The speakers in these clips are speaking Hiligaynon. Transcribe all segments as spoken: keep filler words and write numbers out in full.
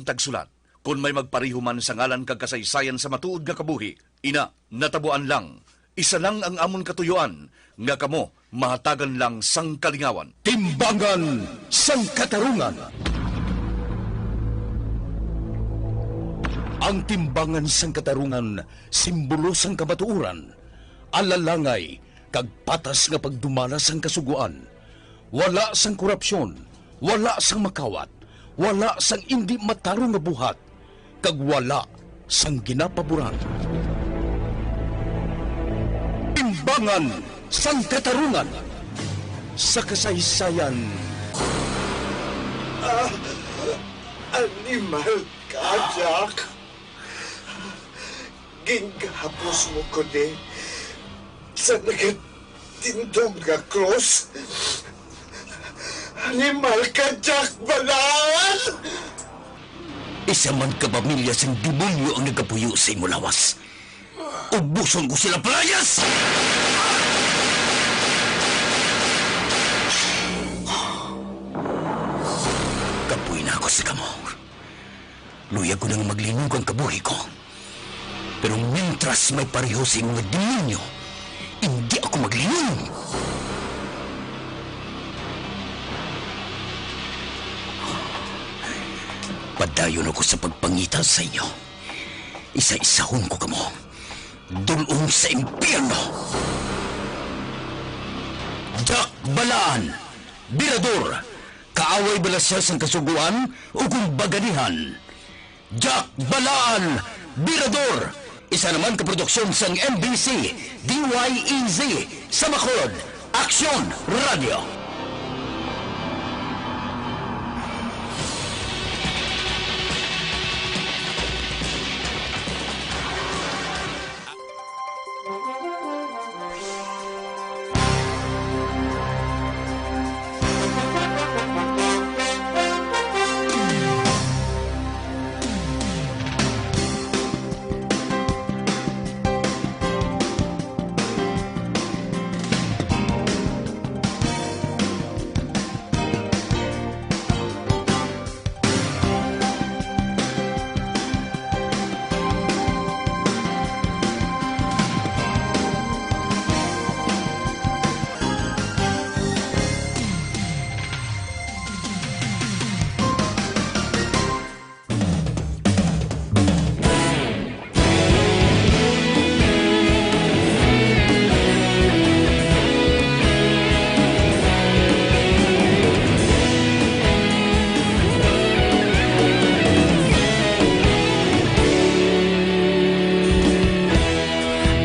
tagsulat. Kon may magpareho man sa ngalan kag kasaysayan sa matuod nga kabuhi, ina, natabuan lang. Isa lang ang amon katuyuan, nga kamo mahatagan lang sang kalingawan. Timbangan sang Katarungan. Ang timbangan sang katarungan, simbolo sang kamatuoran, alalangay, kag patas nga pagdumala sang Kasugoan. Wala sang korupsyon, wala sang makawat, wala sang indi matarong nga buhat, kag wala sang ginapaboran. Timbangan sang Katarungan sa kasaysayan. Ah, animal ka, Jack. Gingahapos mo ko ni sa nagatindog nga krus. Animal ka, Jack Balaan! Isa man ka pamilya sang demonyo ang nagapuyo sa imo lawas. Ubuson ko sila, palayas! Kapoy na ako sa kamo. Luyag ko nang maglinog ang kabuhi ko. Pero mintras may pareho sa imo nga demonyo, indi ako maglinog. Padayon ako sa pagpangita sa inyo. Isa-isahon ko kamo. Dul-ong sa impyerno! Jack Balaan, Birador, kaaway bala sia sang Kasugoan o kon baganihan? Jack Balaan, Birador, isa naman ka produksyon sang M B C, D Y E Z, sa Bacolod, Aksyon Radio.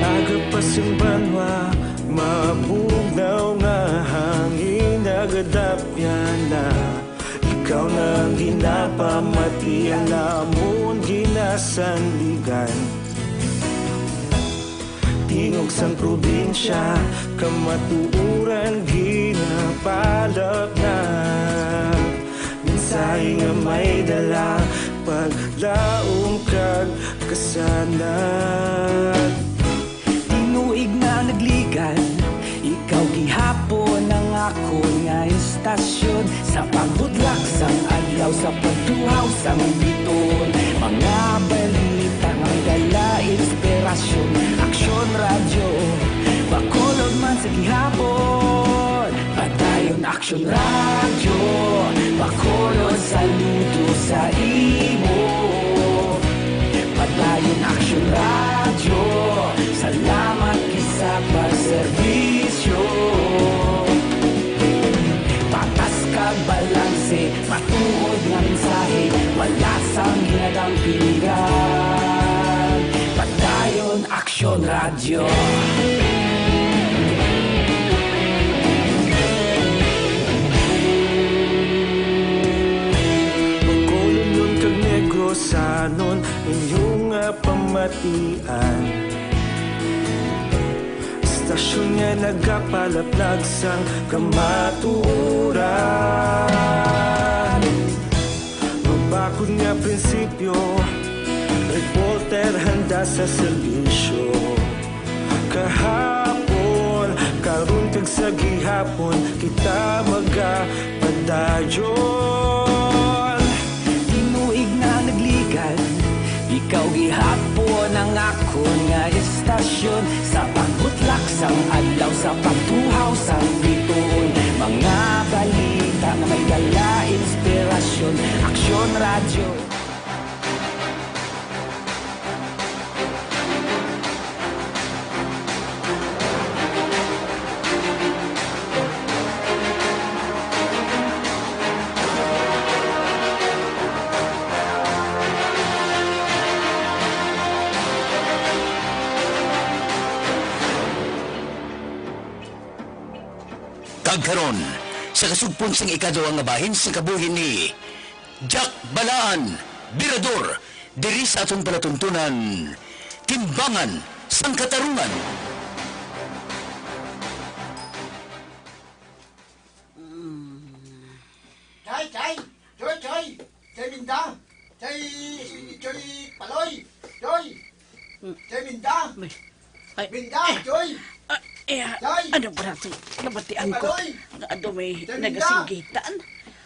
Aga pa sing banwa, mabugnaw nga hangin nagadapyan na. Ikaw na ang ginapamati, ang amon ginasandigan. Tingog sang probinsya, kamatuoran ginapalapnag. Mensahe nga may dala, paglaom kag kasanag. Tinuig na nagligan, ikaw gihapon ang akon nga istasyon. Sa pagbudlak sang adlaw, sa pagtuhaw sang biton, mga balita nga may dala inspirasyon. Aksyon Radyo, Bacolod man sa gihapon. Padayon Aksyon Radyo, Bacolod, saludo sa imo. Padayon Aksyon Radyo, salamat gid sa pagserbisyo. Patas kag balanse, matuod nga mensahe, wala sang ginadampingan. Padayon Aksyon Radyo. Bacolodnon kag Negrosanon, inyo nga pamatian. Istasyon nga nagapalaplag sang kamatuoran. Mabakod nga prinsipyo, reporter handa sa serbisyo. Kahapon, karon, kag sa gihapon, kita magapadayon. Tinuig na nag- Ikaw gihapon ang akon nga estasyon, sa pagbutlak sang adlaw, sa pagtuhaw sang bituon, mga balita nga may dala inspirasyon. Aksyon Radyo. Kag karon, sa kasugpon sang ikaduha nga bahin sang kabuhi ni Jack Balaan, Birador, diri sa aton palatuntunan, Timbangan sang Katarungan. Chay, chay! Choy, choy! Chay Minda! Chay, Choy Paloy! Choy! Chay Minda! Ay, Minda, eh, Choy! Ah, eh, ah, Chay! Ano ba natin? Nabatian ko Paloy! Nga ano may Chay Minda! Nagasinggitan.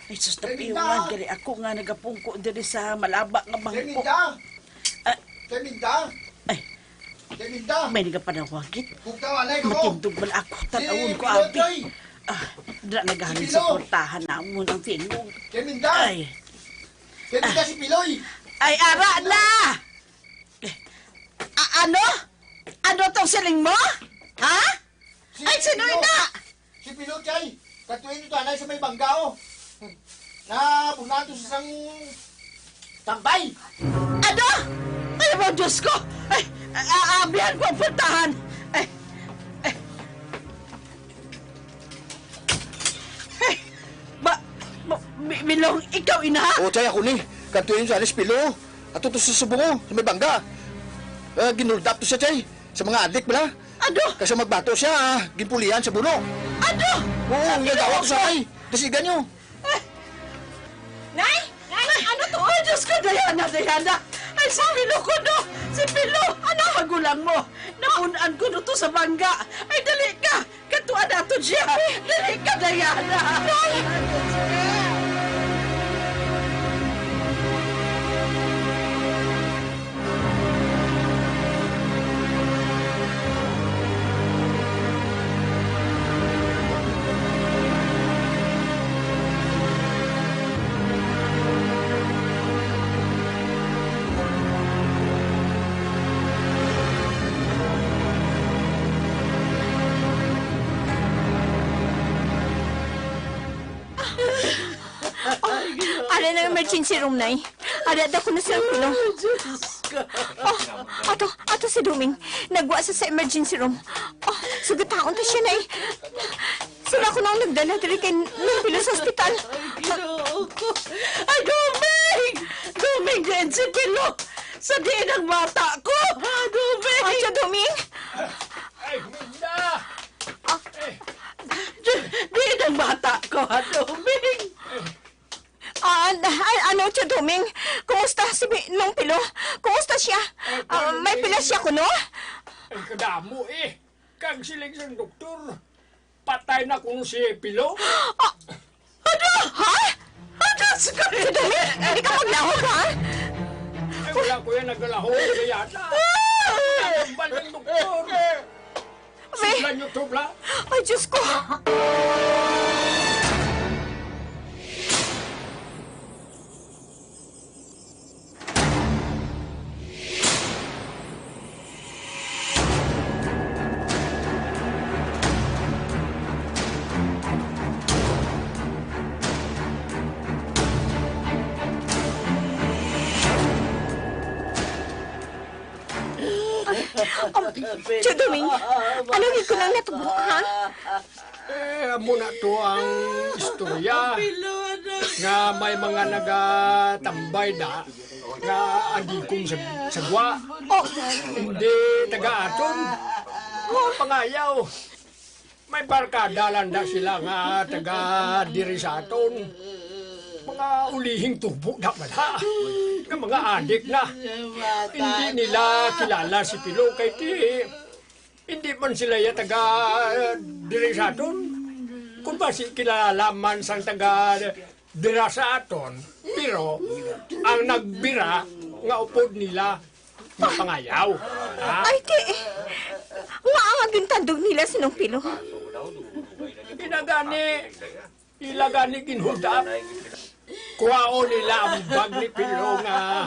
Ay, sus, Chay Minda! Napiwan, gali ako nga nagapungko diri sa malaba nga Chay bangko. Minda! Ah. Chay Minda! Ay, Chay Minda! May nagapanawagit. Bugtaw, anay ko! Matindog man ako, tanawon ko, Pilo, abi. Choy! Ah, dira nagahalin sa Pilo! Kwartahan namon ang tingog. Chay Minda! Ay. Chay Minda, si Piloy! Ay, ara na! A-, ano? Ano tong siling mo? Ha? Si Ay, sino Pilo. Ina? Si Pilo, Chay. Katuin ito, anay sa may bangga, oh. Nabunaan to sa isang tambay. Ano? Ay, mo, Diyos ko! Ay, a-, a-, abihan ko ang puntahan! Ay, ay. Ay, ba, ba, Bi-, Bilong, ikaw, ina? O, Chay, ako ni. Katuin sa alis Pilo. Ato to sa subong, oh, sa may bangga. Ah, ginuldap to siya, Chay. Sa mga adik, bala. Ano? Kasi magbato siya, ah, ginpulihan sa buno. Ano? Oo, Ang nagawa ko sa ginoo ko. Ay. Dasigan nyo. Nay! Nay! Ano to? Ay, Diyos ko, Diana, Diana! Ay, si Pilo ko, no! Si Pilo! Ano magulang mo? Napunan ko no to sa bangga! Ay, dali ka! Katuan nato siya! Dali ka, Diana! Nay! Ari na ang emergency room, Nay. Ari, ada ko na sa pilo. Ay, Diyos ko. Oh, ato, ato si Doming. Nagwa sa, sa emergency room. Oh, sugataon ta siya, Nay. Sila ko nang nagdala diri kay Nang Pilo sa ospital. Ay, Ginoo ko. Ay, Doming! Doming, diin si Pilo? Sa diin ang bata ko? Ah, Doming! Ay, siya, Doming! Ay, Minda! Ah. Di, di nang bata ko, ha, Doming? Ah, ay, ano, Tio Doming? Kumusta si Bi-, Nong Pilo? Kumusta siya? Ay, Ah, may Doming. Pila siya kuno? Ay, kadamo, eh. Kag siling sang doktor, patay na kuno si Pilo. Ah, ano? Ha? Ano? Si Tio Doming, hindi ka maglahok, ha? Ay, wala ko yan nagalahok, kaya na. Ah! Ang bal ng doktor. Abi! Sudlan niyo to, bla. Ay, Diyos ko! Um, Tio Doming, ano gid ko lang natubo, ha? Eh, amo na to ang istorya nga may mga nagatambay da nga andigong sa, sa gwa. Oh. Hindi taga aton. Mga pangayaw. May barkada lang da sila nga taga diri sa aton. Mga ulihing tubo na bala. Nga mga adik na. Hindi nila kilala si Pilo kay ti, hindi man sila ya taga diri sa aton. Kung basi kilala man sang taga dira sa aton. Pero ang nagbira, nga upod nila nga pangayaw. Ha? Ay, ti, nga ang gintandog nila sining pilo. Ginagani, ila gani ginhudap. Kuhaon nila ang bag ni Pilo nga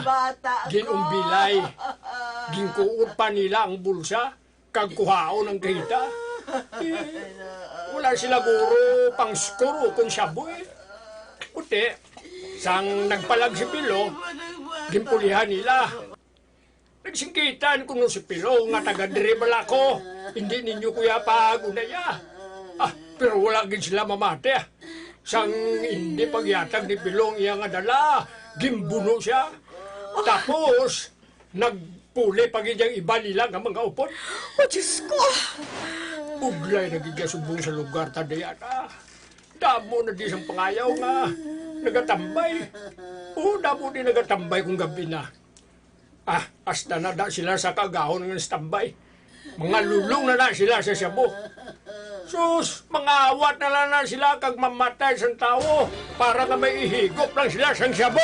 ginumbilay. Ginkuot pa nila ang bulsa kag kuhaon ang kita. Eh, wala sila guro pang skor o kon shabu, eh. Kundi, sang nagpalag si Pilo, ginpulihan nila. Nagsinggitan kuno si Pilo nga taga diri bala ko. Hindi ninyo ko iya pag-unaya. Ah, pero wala gid sila mamati, ah. Sang hindi pagyatag ni Pilo ang iya nga dala, gimbuno siya. Tapos, nagpuli pa gid ang iba nila nga mga upod. Oh, Diyos ko! Budlay na gid ka subong sa lugar ta diyan, ah. Damo na di sang pangayaw nga nagatambay. Oh, damo di nagatambay kung gabi na. Ah, hasta na da sila sa kaagahon nga standby. Mga lulong na na sila sa shabu. Sus, mangawat na lang na sila kag mamatay sang tawo para nga may ihigop lang sila sang shabu.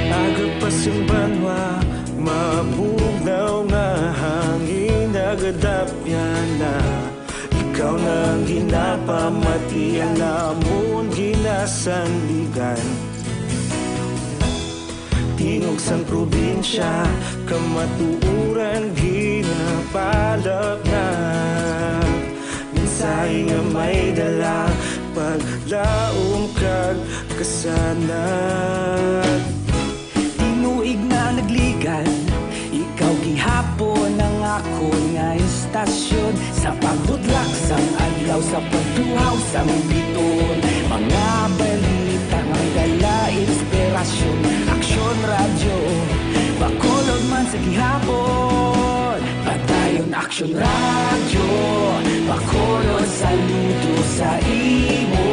Agapas ang banwa, mabugnaw nga hangin, nagadapyan na. Ikaw na ang ginapamati, ang amon ginasandigan. Tingog sang probinsya, kamatuoran ginapalapnag. Mensahe nga may dala, paglaom kag kasanag. Tinuig na nagligan, ikaw gihapon ang akon nga istasyon. Sa pagbudlak sang adlaw, sa pagtuhaw sang biton, mga balita nga dala inspirasyon. Aksyon Radyo Bacolod man sa gihapon. Padayon Aksyon Radyo Bacolod, saludo sa imo.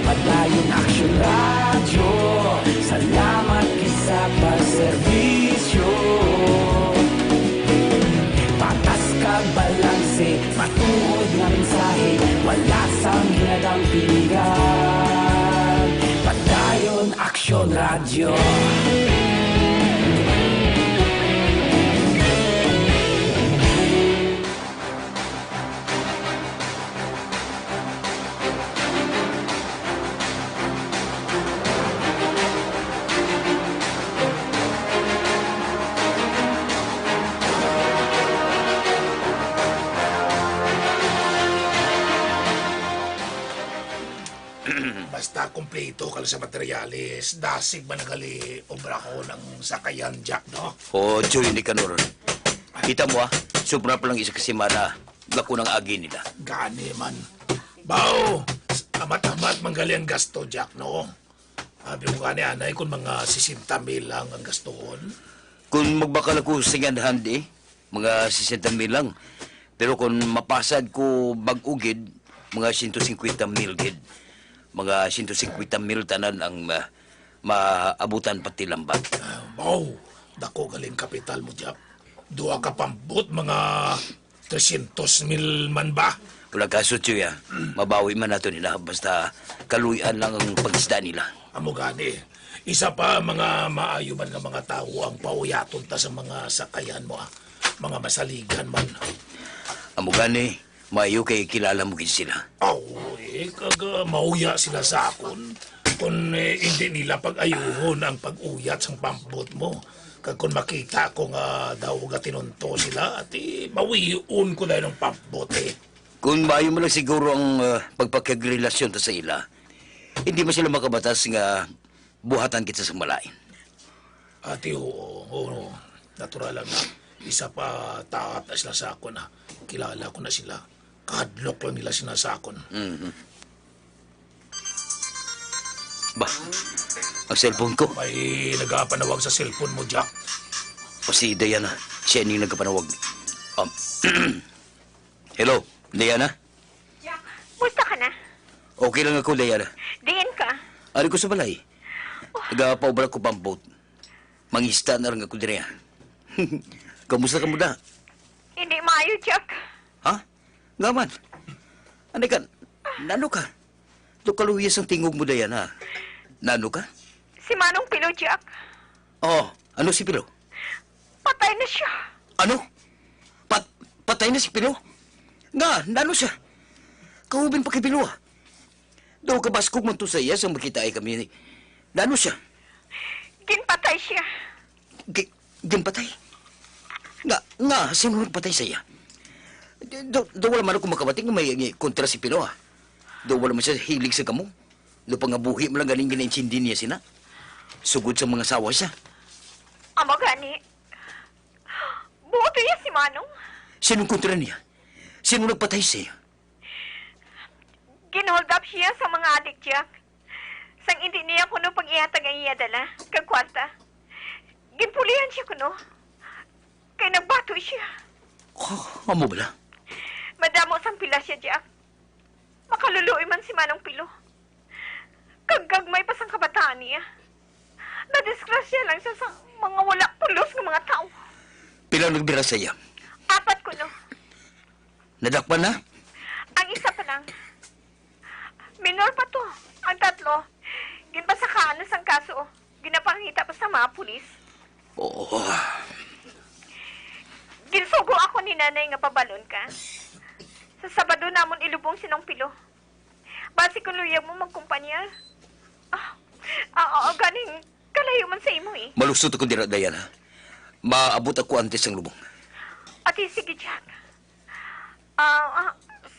Padayon Aksyon Radyo, salamat gid sa pagserbisyo. Patas kag balanse, matuod nga mensahe, wala sang ginadampingan. Padayon Aksyon Radyo. Basta kumpleto ka lang sa materyales, dasig man ang gali obrahon ang sakayan, Jack, no? Oo, Choy Nicanor. Kita mo, ah, sobra pa lang isa ka semana nga ako nang agi nila. Gani man. Baw, amat-amat man gali ang gasto, Jack, no? Abi mo gani, anay, kung mga sesenta mil lang ang gastuhon. Kung magbakal ako second hand, eh, mga sesenta mil lang. Pero kung mapasad ko bag-o gid, mga sento singkwenta mil gid. Mga sento singkwenta mil tanan ang, ah, maabutan pati lambat. Ah, Wow, dako galing kapital mo, Jack. Duha ka pambot, mga tresyentos mil man ba? Wala kaso, Chuya. Mabawi man nato nila. Basta kaluy-an lang ang pag-isda nila. Amo gani. Isa pa, mga maayo man nga mga tawo ang pauyaton ta sa mga sakayan mo, ah. Mga masaligan man. Amo gani, maayo kay kilala mo gid sila. Aw, eh, kag, ah, mauya sila sa akon. Kung, eh, hindi nila pag-ayuhon ang pag-uyat sang pambot mo. Kag kung makita ko nga daw gatinunto sila, ati mawion ko dayon ang pambot, eh. Kung maayo man lang siguro ang, ah, pagpakigrelasyon ta sa ila, hindi man sila makabatas nga buhatan kita sa malain. Ati, oo, oo. Natural lang na. Isa pa, taat na sila sa akon, ah. Kilala ko na sila. Kahadlok lang nila sila sa akon. Mhm. Ba, ang cellphone ko. May nagapanawag sa cellphone mo, Jack. O, si Diana. Siya ni nagapanawag. Um, hello, Diana? Jack, musta ka na? Okay lang ako, Diana. Diin ka? Ari ko sa balay. Oh. Nagapaubra ko pambot. Mangista na lang ako diri, ah. Kamusta ka mo da? Hindi maayo, Jack. Ha? Nga man? Anay ka, nano ka? Do kaluyas ang tingog mo, Diana. Nano ka? Si Manong Pilo, Jack. Oh, ano si Pilo? Patay na siya. Ano? Pat-, patay na si Pilo? Nga, nano siya? Kaubin pa kay Pilo, ah. Daw kabaskog man to sa iya sang makita ay kami. Nano siya? Ginpatay siya. Gi-, ginpatay? Nga, nga, sino nagpatay sa iya? Do, do wala man ako makabati nga may, may kontra si Pilo, ah. Do wala man siya hilig sa kamo. Do pangabuhi mo lang galing ginaintindi niya sina. Sugod sa mga asawa siya. Amo gani. Buot iya si Manong. Sinong kontra niya? Sino nagpatay sa iya? Gin-hold up siya sa mga adik, Jack. Sang indi niya kuno pag-ihatag ang iya dala kag kwarta, ginpulihan siya kuno. Kay nagbato siya. Oh, amo bala? Madamo sang pila siya, Jack. Makaluluoy man si Manong Pilo. Kag gagmay pa sang kabataan niya. Nadisgrasya lang siya sa mga wala pulos nga mga tawo. Pila ang nagbira sa iya? Apat kuno. Nadakpan na? Ang isa pa lang. Minor pa to. Ang tatlo, ginpasakaan na sang kaso. Ginapangita pa sa mga pulis. Oo. Ginsugo ako ni Nanay nga pabalon ka. Sa Sabado namon ilubong si Nong Pilo. Basi kung luyag mo magkumpanya. Ah, ah, ah, ganing kalayo man sa imo, eh. Malusot ako dira, Diana. Maabot ako antes sang lubong. Ati, sige, Jack. Ah, ah,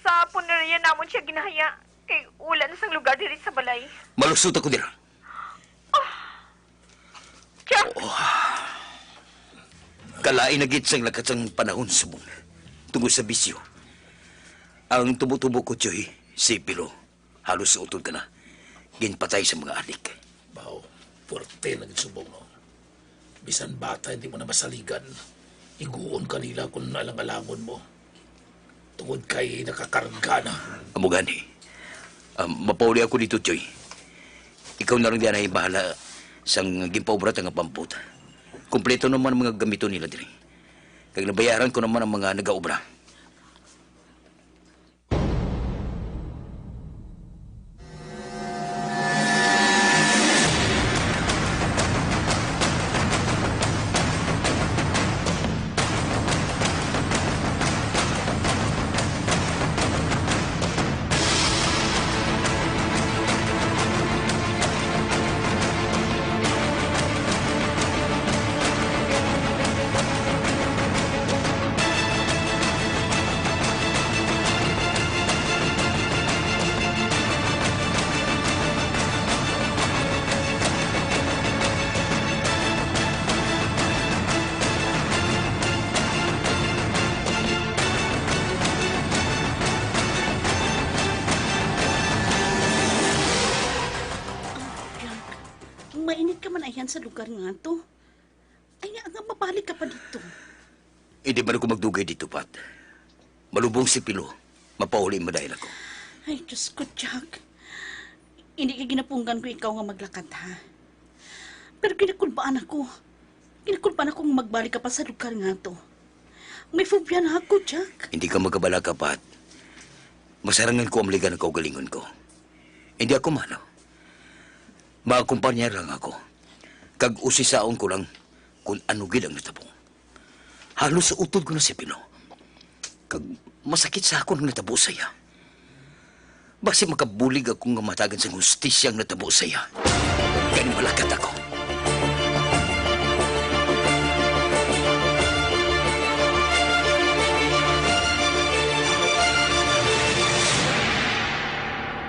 sa punerarya namon siya ginahaya, kay wala na sang lugar diri sa balay. Malusot ako dira. Ah. Jack! Oh. Kalain na gid sang lakat sang panahon subong tungod sa bisyo. Ang tubo-tubo ko, Choy, si Pilo. Halos utod ka na. Ginpatay sa mga adik. Baw, puwerte na gid subong, no? Bisan bata, hindi mo na masaligan. Iguon ka nila kung alang-alangon mo. Tungod kay nakakarga na. Amo gani. Ah, mapauli ako dito, Choy. Ikaw na lang diyan ay bahala sang ginpaubra ta nga pampot. Kompleto naman ang mga gamiton nila diri. Kag nabayaran ko naman ang mga nagaubra. Ang mainit ka man ayan sa lugar nga to. Ay, nga, nga mabalik ka pa dito. Hindi man ako magdugay dito, Pat. Malubong si Pilo. Mapauli man dahil ako. Ay, Diyos ko, Jack. Hindi ka ginapunggan ko ikaw nga maglakad, ha? Pero ginakulbaan ako. Ingon man ako nga magbalik ka pa sa lugar nga to. May phobia na ako, Jack. Hindi ka magkabala, Kapat. Masarangan ko ang maligan ang kaugalingon ko. Hindi ako malo. Maakompanya lang ako. Kag usisaon ko lang kung ano gid ang natabo. Halos utod ko na si Pino. Kag masakit sa akon ang natabo sa iya. Basi makabulig ako nga matagan sang hustisya ang natabo sa iya. Gani malakat ako.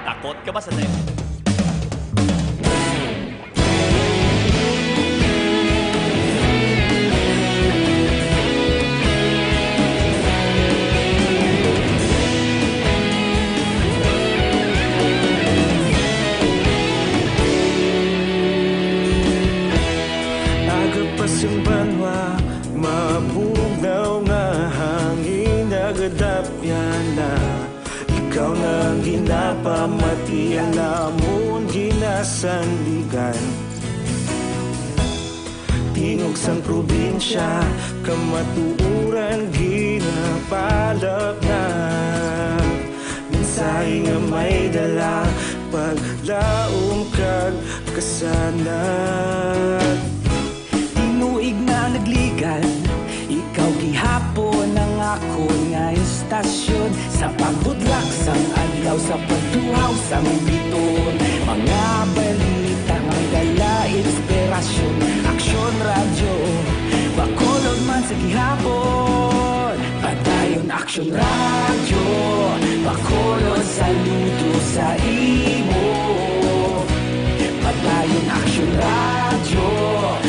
Takot ka ba sa death? Aga pa sing banwa, mabugnaw nga hangin, nagadapya na. Ikaw na ang ginapamati, ang amon ginasandigan. Tingog sang probinsya, kamatuoran ginapalapnag. Mensahe nga may dala, paglaom kag kasanag. Tinuig na nagligan, ikaw gihapon ang akon nga istasyon. Sa paghudlak sang adlaw, sa pagtuhaw sang biton, mga balita nga may dala inspirasyon. Aksyon Radyo, Bacolod man sa gihapon. Padayon Aksyon Radyo, Bacolod, saludo sa imo. Padayon Aksyon Radyo,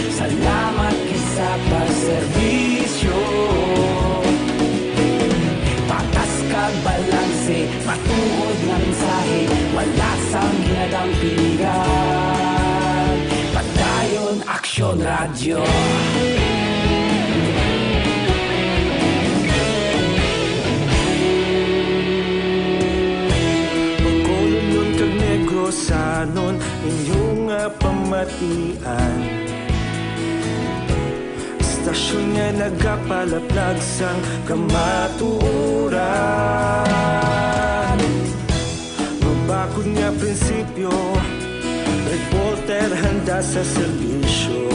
salamat gid sa pagserbisyo. Patas kag balanse, matuod nga mensahe, wala sang ginadampingan. Padayon Aksyon Radyo. Bacolodnon kag Negrosanon, inyo nga pamatian. Istasyon nga nagapalaplag sang kamatuoran. Mabakod nga prinsipyo, reporter handa sa serbisyo.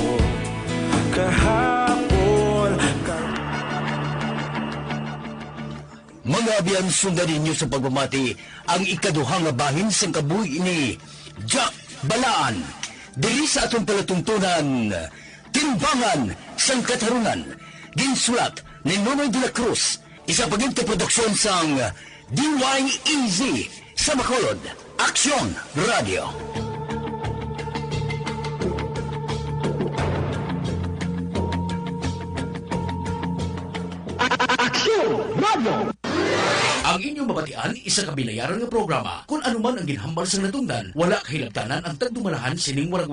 Kahapon, ka- Mga abyan, sundan ninyo sa pagpamati ang ikaduha nga bahin sang kabuhi ni Jack Balaan. Diri sa aton palatuntunan, Timbangan sang Katarunan, ginsulat ni Nonoy de la Cruz, isa pa gid ka produksyon sang D Y E Z sa Bacolod, Aksyon Radio. Aksyon Radio. Ang inyong mabatian, isa ka binayaran nga programa. Kon ano man ang ginhambal sang natungdan, wala kahilabtanan ang tagdumalahan sining waragwag.